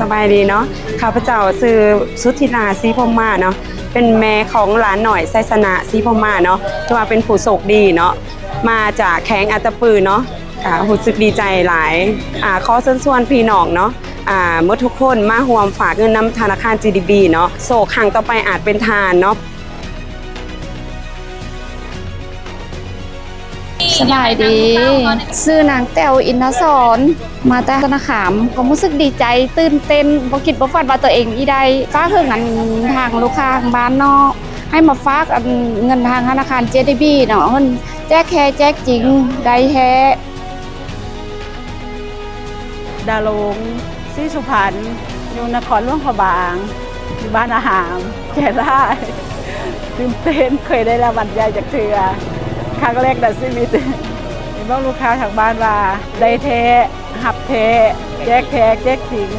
ສະບາຍດີເນາະ ຂ້າພະເຈົ້າຊື່ສຸທິລາ ສີພົມມາເນາະ ເປັນແມ່ຂອງຫຼານນ້ອຍໄຊຊະນະ ສີພົມມາເນາະ ຖືວ່າເປັນຜູ້ໂຊກດີເນາະ ມາຈາກແຂວງອັດຕະປືເນາະ ກະຮູ້ສຶກດີໃຈຫຼາຍ ອາ ຂໍເຊີນຊວນພີ່ນ້ອງເນາະ ອາ ໝົດທຸກຄົນມາຮ່ວມຝາກເງິນນຳທະນາຄານ ຈີ ດີ ບີ ເນາະ ໂຊກຄັ້ງຕໍ່ໄປອາດເປັນທ່ານເນາະ. ສະບາຍດີ ຊື່ນາງແຕ້ວ ອິນທະສອນ ມາແຕ່ຊະນະຄາມ ຄວາມຮູ້ສຶກດີໃຈ ຕື່ນເຕັ້ນ ບໍ່ຄິດບໍ່ຝັນວ່າຕົວເອງຊິໄດ້ ຝາກເຖິງອັນທາງລູກຄ້າທາງບ້ານເນາະ ໃຫ້ມາຝາກອັນເງິນທາງທະນາຄານ ຈີ ດີ ບີ ເນາະ ເພິ່ນແຈກແທ້ແຈກຈິງ ໄດ້ແທ້. ດາລົງ ສີສຸພັນ ຢູ່ນະຄອນຫຼວງພະບາງ ຢູ່ບ້ານນາຫາມ ໃຈຫຼາຍ ຕື່ນເຕັ້ນ ເຄີຍໄດ້ລາງວັນໃຫຍ່ຈັກເທື່ອ ຄັ້ງແລກໃນຊີວິດ ເຫັນບອກລູກຄ້າທາງບ້ານວ່າ ໄດ້ແທ້ ຮັບແທ້ ແຈກແທ້ແຈກຈິງ.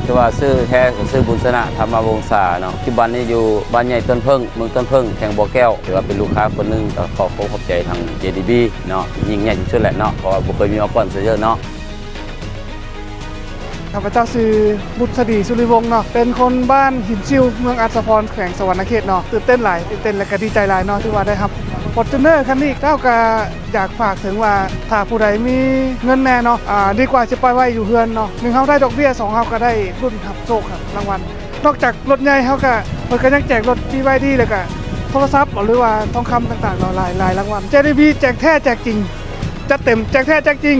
ຖືວ່າຊື່ແທ້ກໍຊື່ບຸນຊະນະ ທຳມະວົງສາເນາະ ປັດຈຸບັນນີ້ຢູ່ບ້ານໃຫຍ່ຕົ້ນເຜິ້ງ ເມືອງຕົ້ນເຜິ້ງ ແຂວງບໍ່ແກ້ວ ຖືວ່າເປັນລູກຄ້າຄົນໜຶ່ງ ກໍຂໍຂອບໃຈທາງ ຈີ ດີ ບີ ເນາະ ຍິ່ງໃຫຍ່ທີ່ສຸດແຫຼະເນາະ ເພາະວ່າບໍ່ເຄີຍມີມາກ່ອນເທື່ອເນາະ. ຂ້າພະເຈົ້າຊື່ ບຸດສະດີ ສຸລິວົງເນາະ ເປັນຄົນບ້ານຫີນຊິວ ເມືອງອັດສະພອນ ແຂວງສະຫວັນນະເຂດເນາະ ຕື່ນເຕັ້ນຫຼາຍ ຕື່ນເຕັ້ນ ແລະ ກໍດີໃຈຫຼາຍເນາະ ທີ່ວ່າໄດ້ຮັບ ຟໍຈູນເນີ ຄັນນີ້ ເຈົ້າກໍ ຢາກຝາກເຖິງວ່າ ຖ້າຜູ້ໃດມີເງິນແດ່ເນາະ ອາ ດີກວ່າຊິໄປໄວ້ຢູ່ເຮືອນເນາະ ໜຶ່ງເຮົາໄດ້ດອກເບ້ຍ ສອງເຮົາກໍໄດ້ລຸ້ນຮັບໂຊກ ຮັບລາງວັນ ນອກຈາກລົດໃຫຍ່ ເຮົາກໍ ເພິ່ນກໍຍັງແຈກລົດ ບີ ວາຍ ດີ ແລ້ວກໍໂທລະສັບ ຫຼືວ່າທອງຄຳຕ່າງໆເນາະ ຫຼາຍ ຫຼາຍລາງວັນ ຈີ ດີ ບີ ແຈກແທ້ແຈກຈິງ ຈັດເຕັມ ແຈກແທ້ແຈກຈິງ.